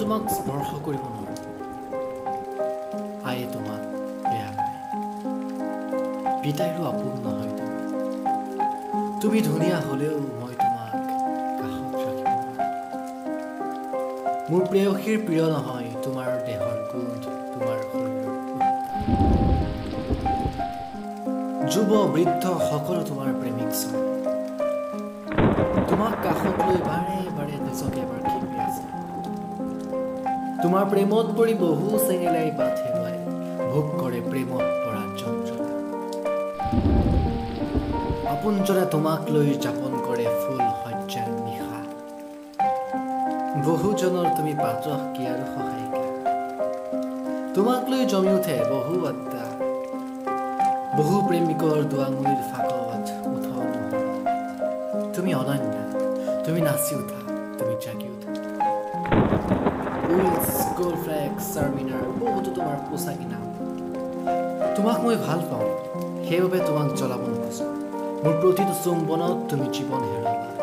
তোমাক স্পৰ্শ কৰিব নোৱাৰোঁ। আয়ে তোমাক বেয়া পায়, পিতাইৰো আপোন নহয় তুমি। তুমি ধুনীয়া হ'লেও মই তোমাক কাষত ৰাখিব নোৱাৰোঁ। মোৰ প্ৰেয়সীৰ প্ৰিয় নহয় তোমাৰ দেহৰ গোন্ধ, তোমাৰ শৰীৰৰ উত্তাপ। যুৱ বৃদ্ধ সকলো তোমাৰ প্ৰেমিক চৰাই। তোমাক কাষত লৈ বাৰে বাৰে নিজকে এবাৰ খেপিয়াইছে। তোমাৰ প্ৰেমত পৰি বহু চেঙেলাই বাট হেৰুৱাই ভোগ কৰে প্ৰেমত পৰা যন্ত্ৰণা। আপোনজনে তোমাক লৈ যাপন কৰে ফুল শয্যাৰ নিশা। বহুজনৰ তুমি পাতহ কি আৰু সহায়িকা। তোমাক লৈ জমি উঠে বহু আড্ডা। বহু প্ৰেমিকৰ দুৱাঙুলিৰ ফাকত উঠ। তুমি অনন্যা, তুমি নাচি উঠা, তুমি জাগি উঠা। উইলছ, গ'ল্ডফ্লেক্স, চাৰ্মিনাৰ বহুতো তোমাৰ পোচাকী নাম। তোমাক মই ভাল পাওঁ, সেইবাবে তোমাক জ্বলাব নোখোজোঁ। মোৰ প্ৰতিটো চুম্বনত তুমি জীৱন হেৰুৱাবা।